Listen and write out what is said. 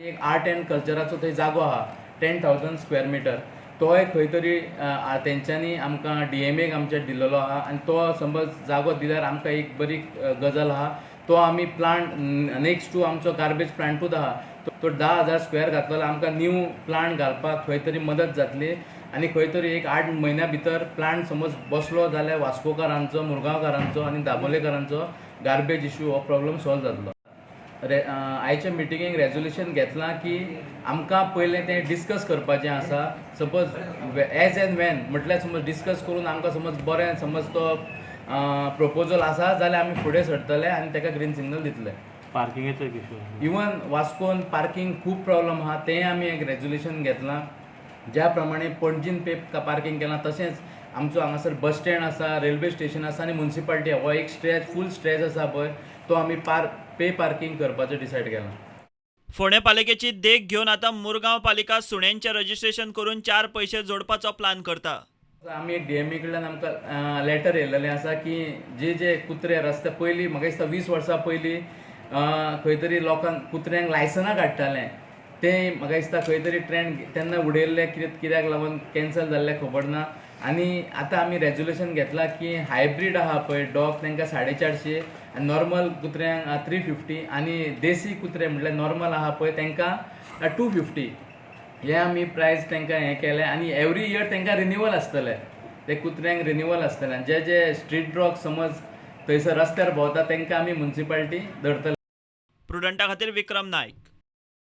एक art and कल्चराचो थंय जागो आहा, 10,000 स्क्वेअर मिटर, तोय खंय तरी तेंच्यांनी आमकां डीएमएक आमच्या दिल्लेलो आहा आनी तो समज जागो दिल्यार आमकां एक बरी गजाल आहा. तो आमी प्लांट नेक्स्ट टू आमचो गार्बेज प्लांटूच आहा. तो 10,000 स्क्वेअर घातलो जाल्यार आमकां न्यू प्लांट घालपाक खंय तरी मदत जातली आनी खंय तरी एक 8 म्हयन्या भितर प्लांट समज बसलो जाल्यार वास्कोकारांचो, मुरगांवकारांचो आनी दाबोलेकारांचो गार्बेज इशू हो प्रॉब्लम सॉल्व जातलो. आयच्या मिटिंगेक रेजोल्युशन घेतलां की आमकां पयलें तें डिस्कस करपाचें आसा. सपोज एज एंड when म्हटल्यार समज डिस्कस करून आमकां समज बरें समज तो प्रपोजल आसा जाल्यार आमी फुडें सरतले आनी ताका ग्रीन सिग्नल दितले. पार्किंगेचो एक इशू. इवन वास्कोन पार्किंग खूब प्रॉब्लम आहा, तेंय आमी एक रेजोल्युशन घेतलां. ज्या प्रमाणे पणजीन पे पार्किंग केलां, तशेंच आमचो हांगासर बस स्टँड आसा, रेल्वे स्टेशन आसा आनी मुन्सिपालिटी आहा, हो एक स्ट्रेच, फूल स्ट्रेच आसा पळय, तो आमी पे पार्किंग करपाचें डिसायड केलां. फोंडें पालिकेची देख घेवन आतां मुरगांव पालिका सुण्यांचें रजिस्ट्रेशन करून चार पयशे जोडपाचो प्लान करता. आमी एक डीएमए कडल्यान आमकां लेटर येयलेलें आसा की जे जे कुत्रे रस्त्या, पयलीं म्हाका दिसता 20 वर्सां पयलीं खंय तरी लोकांक कुत्र्यांक लायसनां काडटाले, तें म्हाका दिसता खंय तरी ट्रेंड तेन्ना उडयल्लें, कितें कित्याक लागून कॅन्सल जाल्लें खबर ना. आनी आतां आमी रेजोल्युशन घेतलां की हायब्रीड आहा पळय डॉग, तांकां 450 आनी नॉर्मल कुत्र्यांक 350 आनी देसी कुत्रे म्हटल्यार नॉर्मल आहा पळय तांकां 250, हे आमी प्रायस तांकां हें केलें. आनी एवरी इयर तांकां रिन्युअल आसतलें, ते कुत्र्यांक रिन्युअल आसतलें. आनी जे जे स्ट्रीट डॉग समज थंयसर रस्त्यार भोंवता, तांकां आमी मुन्सिपालिटी धरतले. प्रुडंटा खातीर विक्रम नायक.